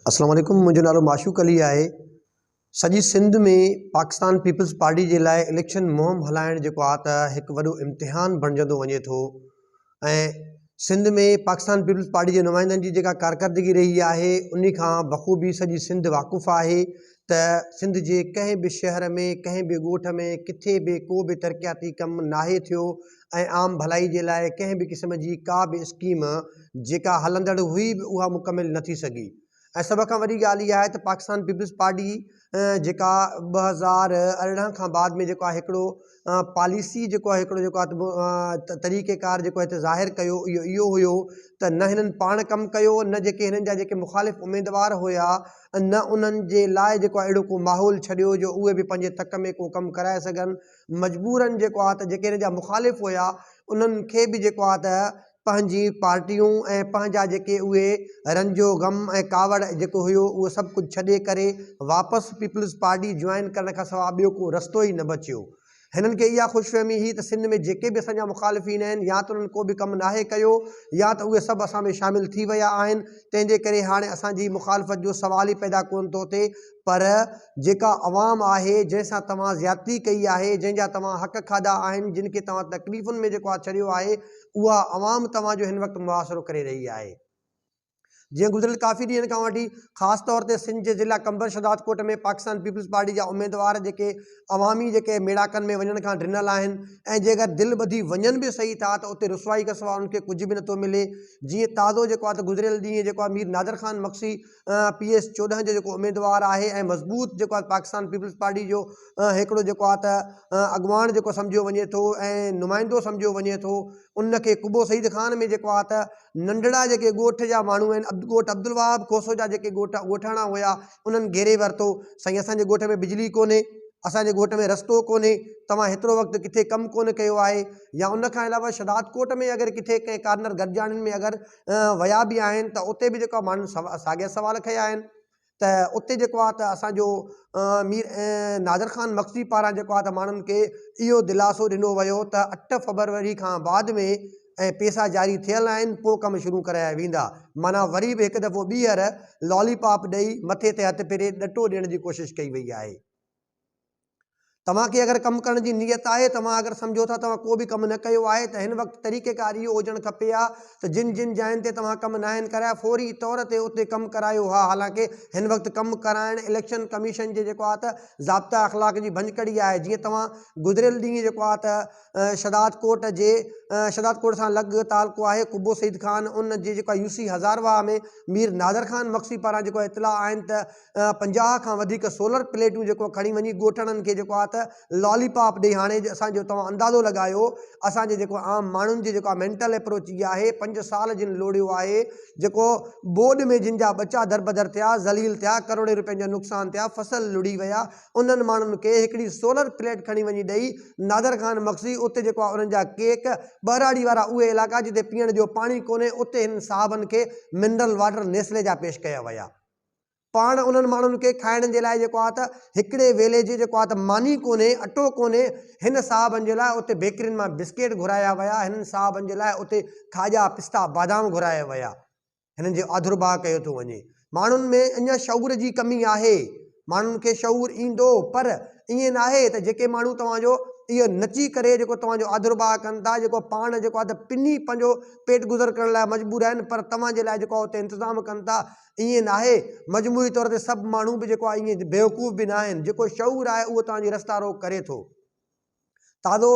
اسلام عليڪم منهنجو نالو معشوق علي آهي سڄي سنڌ ۾ پاڪستان پيپلز پارٽي جي لاء اليڪشن مهم هلائڻ جيڪو آهي ته هڪ وڏو امتحان بڻجندو وڃي ٿو ۽ سنڌ ۾ پاڪستان پيپلز پارٽي جي نمائندن جي جيڪا ڪارڪردگي رهي آهي انهي کان بخوبي سڄي سنڌ واقف آهي ته سنڌ جي ڪنهن به شهر ۾ ڪنهن به ڳوٺ ۾ ڪٿي به ڪو به ترقياتي ڪم ناهي ٿيو ۽ عام ڀلائي جي لاء ڪنهن به قسم جي ڪا به اسڪيم جيڪا هلندڙ هئي به اها مڪمل نه ٿي سگهي ۽ سڀ کان وڏي ڳالهه اها آهي ته پاڪستان پيپلز پارٽي جيڪا 2018 کان بعد ۾ جيڪو آهي هڪڙو پاليسي جيڪو آهي هڪڙو جيڪو آهي طريقي ڪار جيڪو هتي ظاهر ڪيو اهو اهو هيو ته نه هنن پاڻ ڪم ڪيو نه جيڪي هنن جا جيڪي مخالف اميدوار هيا نه انهن جي لاء جيڪو آهي اهڙو ڪو ماحول ڇڏيو جو اهي به پنهنجي تڪ ۾ ڪو ڪم ڪرائي سگهن مجبورن جيڪو آهي ته جيڪي هن جا مخالف هيا انهن کي به جيڪو آهي ته پنهنجي پارٽيون ۽ پنهنجا جيڪي اهي رنج و غم ۽ ڪاوڙ جيڪو هيو اهو سڀ ڪجهه ڇڏي ڪري واپس پيپلز پارٽي جوائن ڪرڻ کان سواء ٻيو ڪو رستو ئي نه بچيو. هنن کي اها خوش فهمي هئي ته سنڌ ۾ جيڪي به اسان جا مخالفين آهن يا ته انهن ڪو به ڪم ناهي ڪيو يا ته اهي سڀ اسان ۾ شامل ٿي ويا آهن تنهن جي ڪري هاڻي اسان جي مخالفت جو سوال ئي پيدا ڪونه ٿو ٿئي پر جيڪا عوام آهي جنهن سان توهان زيادتي ڪئي آهي، جنهن جا توهان حق کاڌا آهن، جن کي توهان تڪليفن ۾ جيڪو آهي ڇڏيو آهي، اها عوام توهان جو هن وقت محاصرو ڪري رهي آهي. جيئن گذريل ڪافي ڏينهن کان وٺي خاص طور تي سنڌ جي ضلع قمبر شهدادڪوٽ ۾ پاڪستان پيپلز پارٽي جا اميدوار جيڪي عوامي جيڪي ميڙاڪن ۾ وڃڻ کان ڊنل آهن ۽ جي اگر دل ٻڌي وڃن به سهي ٿا ته اتي رسوائي کان سواء انهن کي ڪجهه به نٿو ملي. جيئن تازو جيڪو آهي ته گذريل ڏينهن جيڪو آهي مير نادر خان مگسي پي ايس 14 جو جيڪو اميدوار آهي ۽ مضبوط جيڪو آهي پاڪستان پيپلز پارٽي جو هڪڙو جيڪو آهي ته اڳواڻ جيڪو سمجهيو وڃي ٿو ۽ نمائندو سمجهيو وڃي ٿو ان کي قبو سعيد خان ۾ جيڪو آهي ته ننڍڙا جيڪي ڳوٺ جا ماڻهو آهن ڳوٺ عبدالوهاب کوسو جا جيڪي ڳوٺ ڳوٺاڻا هيا انهن گهيري ورتو سائين اسان جي ڳوٺ ۾ بجلي ڪونهي اسان جي ڳوٺ ۾ رستو ڪونهي توهان هيترو وقت ڪٿي ڪم ڪونه ڪيو آهي يا ان کان علاوه شهداد ڪوٽ ۾ اگر ڪٿي ڪنهن ڪارنر گڏجاڻين ۾ اگر ويا به آهن ته اتي به جيڪو آهي ماڻهن ساڳيا سوال کنيا آهن ته اتي جيڪو آهي ته اسان جو مير نادر خان مگسي پاران جيڪو آهي ته ماڻهن کي اهو دلاسو ڏنو ويو ته 8 فبروري کان بعد ۾ ۽ پيسا جاري ٿيل آهن پوء ڪم شروع ڪرايا ويندا معنيٰ وري به هڪ دفعو ٻيهر لالي پاپ ڏئي مٿي تي هٿ ڦيري ڏٽو ڏيڻ جي ڪوشش ڪئي وئي آهي. توهان کي اگر ڪم ڪرڻ جي نيت آهي، توهان اگر سمجهو ٿا توهان ڪو به ڪم نه ڪيو آهي ته هن وقت طريقي ڪار اهو هجڻ کپي ها ته جن جن جاين تي توهان ڪم ناهن ڪرايا فوري طور تي اتي ڪم ڪرايو ها حالانڪه هن وقت ڪم ڪرائڻ اليڪشن ڪميشن جي جيڪو آهي ته ضابطه اخلاق جي ڀڃڪڙي آهي جيئن توهان گذريل ڏينهن جيڪو آهي ته شهداد ڪوٽ جي شهداد ڪوٽ سان لڳ تعلقو آهي قبو سعيد خان ان جي جيڪو آهي يو سي هزار واهه ۾ مير نادر خان مگسي پاران جيڪو اطلاع آهن ته 50 کان وڌيڪ سولر پليٽون جيڪو کڻي وڃي ڳوٺاڻن کي جيڪو آهي ته لالي پاپ ڏئي هاڻي اسان جو توهان اندازو لڳايو اسان جي جيڪو عام ماڻهن جي جيڪا مينٽل اپروچ اها آهي 5 سال جن لوڙيو آهي جيڪو ٻوڏ ۾ جن جا ٻچا دربدر ٿيا ذليل ٿيا ڪروڙين روپين جا نقصان ٿيا فصل لڙهي ويا انهن ماڻهن کي هڪڙي سولر پليٽ کڻي وڃي ڏئي نادر خان مگسي اتي جيڪو آهي انهن جا ڪيڪ ٻهراڙي وارا اهي علائقا جتي پيئڻ جو پاڻي ڪونهي اتي هنن صاحبن کي منرل واٽر نيسلي جا پيش ڪيا ويا. پاڻ انهن ماڻهن کي کائڻ جي لاء جيڪو آهي ته هڪڙي ويلي جي جيڪو آهي ته ماني ڪونهي، اٽو ڪونهي، هن صاحبن جي لاء اتي بيڪرين مان بسڪيٽ گهرايا ويا، هنن صاحبن جي لاء اتي کاڄا، پستا، بادام گهرايا ويا. هنن جو آڌرڀاء ڪيو ٿو وڃي. ماڻهن ۾ اڃا شعور جي ڪمي آهي. ماڻهن کي شعور ايندو پر ائين ناهي ته جيڪي ماڻهو توهان جو اهو نچي ڪري جيڪو توهان جو آڌرڀاء ڪن ٿا، جيڪو پاڻ جيڪو آهي ته پني پنهنجو پيٽ گذر ڪرڻ لاء مجبور آهن پر توهان جي لاء جيڪو آهي اتي انتظام ڪن ٿا، ائين ناهي، مجموعي طور تي سڀ ماڻهو به جيڪو آهي ائين بيوقوف به ناهن، جيڪو شعور آهي اهو توهان جي رستا روڪ ڪري ٿو. تازو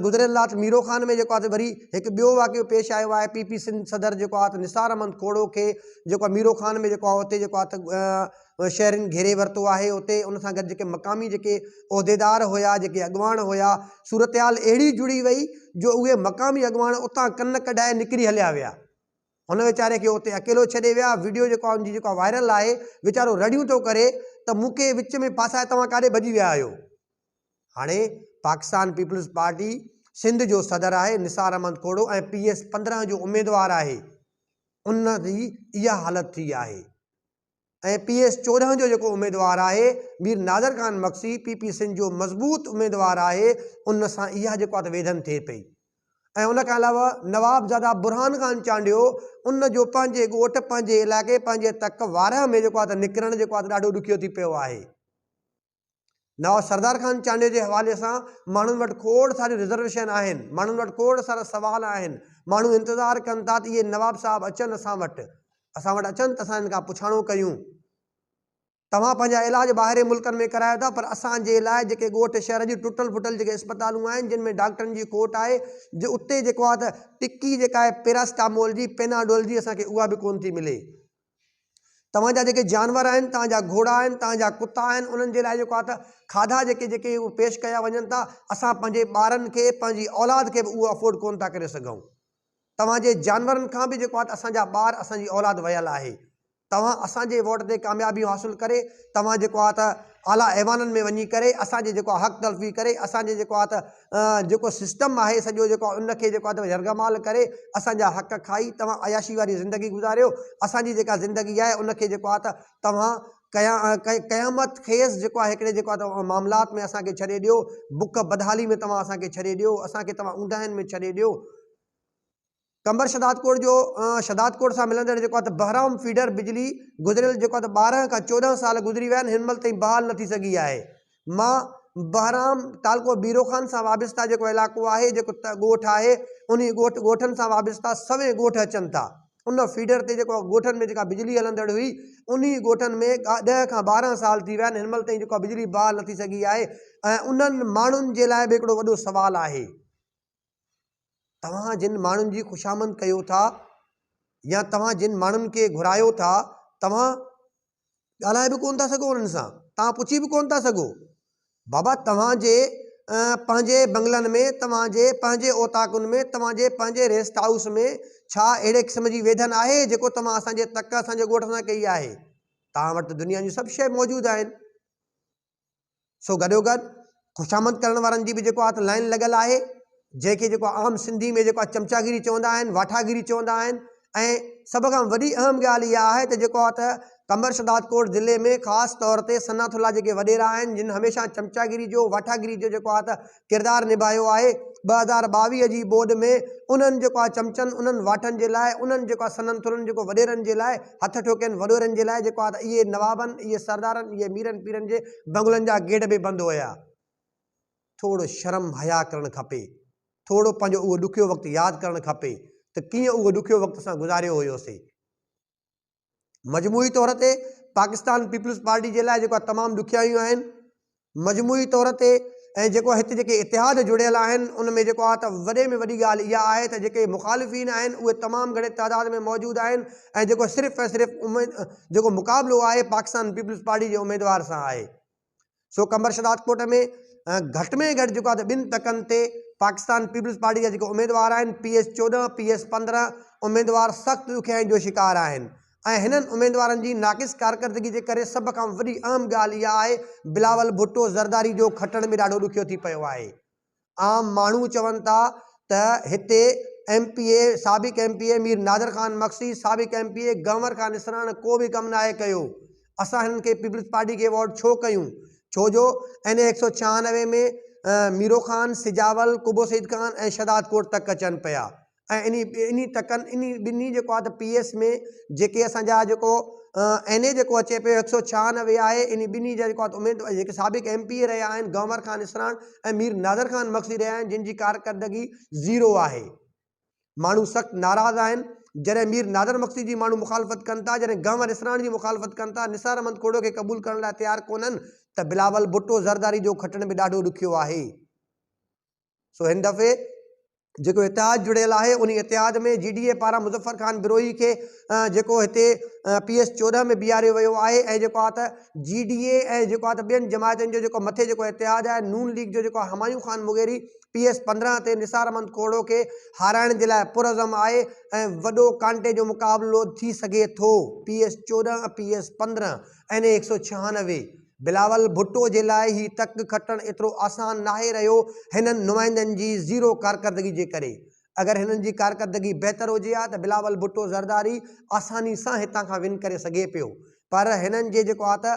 گذريل رات ميرو خان ۾ جيڪو آهي وري هڪ ٻيو واقعو پيش آيو آهي، پي پي سنڌ صدر جيڪو آهي ته نثار احمد کوڙو کي جيڪو آهي ميرو خان ۾ جيڪو آهي اتي جيڪو آهي ته شهرين گهيري ورتو آهي، اتي ان سان گڏ جيڪي مقامي جيڪي عهديدار هيا جيڪي اڳواڻ هيا صورتحال اهڙي جڙي وئي جو اهي مقامي اڳواڻ اتان ڪن ڪڍائي نڪري هليا ويا. هن ويچاري کي اتي اڪيلو ڇڏي ويا، وڊيو جيڪو آهي ان جي جيڪا وائرل آهي، ويچارو رڙيون ٿو ڪري ته مون کي وچ ۾ ڦاسائي توهان ڪاڏي ڀڄي ويا آهيو. هاڻي پاڪستان پيپلز پارٽي سنڌ جو صدر آهي نثار احمد کوڙو ۽ پي ايس 15 جو اميدوار آهي ان جي اها حالت ٿي آهي ۽ پي ايس 14 جو جيڪو اميدوار آهي مير نادر خان مگسي پي پي سنڌ جو مضبوط اميدوار آهي ان سان اها جيڪو آهي ته ويڌن ٿئي پئي. ۽ ان کان علاوه نوابزاده برهان خان چانڊيو ان جو پنهنجي ڳوٺ پنهنجي علائقي پنهنجي تڪ وارهه ۾ جيڪو آهي ته نڪرڻ جيڪو آهي ته ڏاڍو ڏکيو ٿي پيو آهي. نواب سردار خان چانڊيو جي حوالي سان ماڻهن وٽ کوڙ ساريون رزرويشن آهن، ماڻهن وٽ کوڙ سارا سوال آهن، ماڻهو انتظار ڪن ٿا ته اهي نواب صاحب اچن اسان وٽ، اسان وٽ اچن ته اسان هن کان پڇاڻو ڪيون. توهان پنهنجا علاج ٻاهرين ملڪن ۾ ڪرايو ٿا پر اسان جي لاء جيڪي ڳوٺ شهر جون ٽٽل ڦٽل جيڪي اسپتالون آهن جن ۾ ڊاڪٽرن جي کوٽ آهي جي اتي جيڪو آهي ته ٽڪي جيڪا آهي پيراسٽامول جي پيناڊول جي اسان کي اها به ڪونه ٿي ملي. توهان جا جيڪي جانور آهن توهان جا گهوڙا آهن توهان جا ڪتا آهن انهن جي لاء جيڪو آهي ته کاڌا جيڪي جيڪي پيش ڪيا وڃن ٿا اسان پنهنجي ٻارن کي پنهنجي اولاد کي به اهو افورڊ ڪونه ٿا ڪري سگهون. توهان جي جانورن کان به جيڪو آهي ته اسان جا ٻار اسان جي اولاد ويل آهي. توهان اسان جي ووٽ تي ڪاميابيون حاصل ڪري توهان جيڪو آهي ته اعليٰ ايوانن ۾ وڃي ڪري اسان جي جيڪو آهي حق تلفي ڪري اسان جي جيڪو آهي ته جيڪو سسٽم آهي سڄو جيڪو آهي ان کي جيڪو آهي ته يرغمال ڪري اسان جا حق کائي توهان عياشي واري زندگي گذاريو اسان جي جيڪا زندگي آهي ان کي جيڪو آهي ته توهان قيامت خيز جيڪو آهي هڪڙي جيڪو آهي ته معاملات ۾ اسان کي ڇڏي ڏيو بک بدحالي ۾ توهان اسان کي ڇڏي ڏيو اسان کي توهان اونداهين ۾ ڇڏي ڏيو. قمبر شھدادڪوٽ جو شھدادڪوٽ سان ملندڙ جيڪو آهي ته بهرام فيڊر بجلي گذريل جيڪو آهي ته 12 کان 14 سال گذري ويا آهن هن مهل تائين بحال نه ٿي سگهي آهي مان بهرام تعلقو بيرو خان سان وابسته جيڪو علائقو آهي جيڪو ڳوٺ آهي انهي ڳوٺ ڳوٺن سان وابسته سوين ڳوٺ اچن ٿا ان فيڊر تي جيڪو ڳوٺن ۾ جيڪا بجلي هلندڙ هئي انهي ڳوٺن ۾ 10 کان 12 سال ٿي ويا آهن هن مهل تائين جيڪو بجلي بحال نه ٿي سگهي آهي ۽ انهن ماڻهن جي لاء به هڪڙو وڏو سوال آهي. توهان جن ماڻهن جي خوشامند ڪيو ٿا يا توهان جن ماڻهن کي گهرايو ٿا توهان ڳالهائي به ڪونه ٿا سگهو انهن سان توهان پڇي به ڪونه ٿا سگهو بابا توهان جي پنهنجي بنگلن ۾ توهان جي پنهنجي اوطاقن ۾ توهان جي پنهنجي ريسٽ هائوس ۾ ڇا اهڙي قسم جي ويڌن آهي جيڪو توهان اسان جي تڪ اسان جي ڳوٺ سان ڪئي آهي توهان وٽ دنيا جون سڀ شيء موجود آهن سو گڏوگڏ خوشامد ڪرڻ وارن جي به جيڪو آهي ته لائين لڳل آهي جنهن کي جيڪو عام سنڌي ۾ جيڪو آهي چمچاگيري چوندا آهن واٺاگيري چوندا آهن ۽ سڀ کان وڏي اهم ڳالهه اها آهي ته جيڪو آهي ته قمبر شهدادڪوٽ ضلعي ۾ خاص طور تي ثنا ٿلا جيڪي وڏيرا آهن جن هميشه چمچاگيري جو واٺاگيري جو جيڪو آهي ته ڪردار نڀايو آهي، 2022 جي ٻوڏ ۾ انهن جيڪو آهي چمچن انهن واٺن جي لاء انهن جيڪو آهي سنن ٿلن جيڪو وڏيرن جي لاء هٿ ٺوڪين وڏيرن جي لاء جيڪو آهي ته اهي نوابن اهي سردارن اهي ميرن پيرن جي بنگلن جا گيٽ به بند هيا. ٿورو شرم حياء ڪرڻ کپي ٿورو پنهنجو اهو ڏکيو وقت ياد ڪرڻ کپي ته ڪيئن اهو ڏکيو وقت اسان گذاريو هيوسي. مجموعي طور تي پاڪستان پيپلز پارٽي جي لاء جيڪو تمام ڏکيائيون آهن مجموعي طور تي ۽ جيڪو هت جيڪي اتحاد جڙيل آهن ان ۾ جيڪو آهي ته وڏي ۾ وڏي ڳالهه اها آهي ته جيڪي مخالفين آهن اهي تمام گهڻي تعداد ۾ موجود آهن ۽ جيڪو صرف ۽ صرف اميد جيڪو مقابلو آهي پاڪستان پيپلز پارٽي جي اميدوار سان آهي سو قمبر شھدادڪوٽ ۾ گهٽ ۾ گهٽ جيڪو آهي ته ٻن تڪن تي پاڪستان پيپلز پارٽي جا جيڪي اميدوار آهن پي ايس 14 پي ايس 15 اميدوار سخت ڏکيائين جو شڪار آهن ۽ هنن اميدوارن جي ناقص ڪارڪردگي جي ڪري سڀ کان وڏي اهم ڳالهه اها آهي بلاول ڀٽو زرداري جو کٽڻ به ڏاڍو ڏکيو ٿي پيو آهي. عام ماڻهو چون ٿا ته هتي ايم پي اي، سابق M P A Mir Nadir Khan Magsi, سابق M P A Ghanwar Khan Isran ڪو به ڪم ناهي ڪيو، اسان هنن کي پيپلز پارٽي کي ووٽ ڇو ڪيون؟ ڇو جو اين اي 196 ۾ ميرو خان، سجاول، قبو سعيد خان ۽ شهدادڪوٽ تڪ اچن پيا. ۽ انهي انهي تڪن انهي ٻنهي جيڪو آهي ته پي ايس ۾ جيڪي اسان جا جيڪو اين اي جيڪو اچي پيو 196 آهي انهي ٻنهي جا جيڪو آهي ته اميد جيڪي سابق ايم پي اي رهيا آهن گنور خان اسراڻ ۽ مير نادر خان مگسي رهيا آهن جن جي ڪارڪردگي زيرو آهي ماڻهو سخت ناراض آهن جڏهن مير نادر مگسي جي ماڻهو مخالفت ڪن ٿا جڏهن گنور اسراڻ جي مخالفت ڪن ٿا نثار احمد کوڙو کي قبول ڪرڻ لاء تيار ڪونهن ته بلاول ڀٽو زرداري جو کٽڻ به ڏاڍو ڏکيو آهي. سو هن دفعي جيڪو اتحاد جڙيل آهي انهي اتحاد ۾ جي ڊي اي پاران مظفر خان بروهي کي جيڪو هتي پي ايس 14 ۾ بيهاريو ويو آهي ۽ جيڪو آهي ته جي ڊي اي ۽ جيڪو آهي ته ٻين جماعتن جو جيڪو مٿي جيڪو اتحاد آهي نون ليگ جو جيڪو همايون خان مغيري پي ايس 15 تي نثار احمد کوڙو کي هارائڻ جي لاء پرعزم آهي ۽ وڏو ڪانٽي جو مقابلو ٿي سگهي ٿو P S 14 P S 15 N A 196 Bilawal Bhutto جي لاء هي تڪ کٽڻ ايترو آسان ناهي رهيو هنن نمائندن جي زيرو ڪارڪردگي جي ڪري. اگر هنن جي ڪارڪردگي بهتر هجي ها ته بلاول ڀٽو زرداري آساني سان هتان کان ون ڪري سگهي پيو. پر هنن جي جيڪو آ ته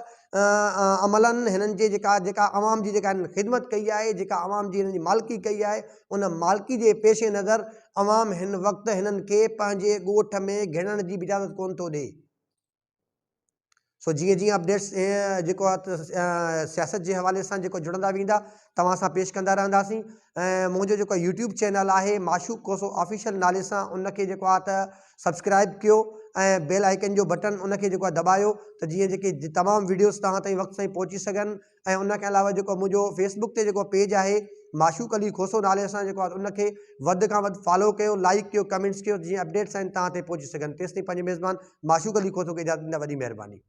عملن هنن جي جيڪا جيڪا عوام جي جيڪا هنن خدمت ڪئي آهي جيڪا عوام جي هنن جي مالڪي ڪئي آهي ان مالڪي جي پيش نظر عوام هن وقت هنن کي پنهنجي ڳوٺ ۾ گهڙڻ جي به اجازت ڪون ٿو ڏي. سو جيئن جيئن اپڊيٽس جيڪو آ ته سياست جي حوالي سان جيڪو جڙندا ويندا توهان سان پيش ڪندا رهنداسين ۽ منهنجو جيڪو يوٽيوب چينل آهي معشوق کوسو آفيشل نالي سان ان کي جيڪو آ ته سبسڪرائب ڪيو ۽ بيل آئيڪن جو بٽن ان کي جيڪو آ دٻايو ته جيئن جيڪي تمام ويڊيوز توهان تائين وقت سان پهچي سگهن ۽ ان کان علاوه جيڪو منهنجو فيس بڪ تي جيڪو پيج آهي معشوق علي کوسو نالي سان جيڪو آهي ان کي وڌ کان وڌ فالو ڪيو لائڪ ڪيو ڪمينٽس ڪيو جيئن اپڊيٽس آهن توهان تائين پهچي سگهن تيستائين پنهنجي ميزبان معشوق علي کوسو کي اجازت ڏيندا وڏي مهرباني.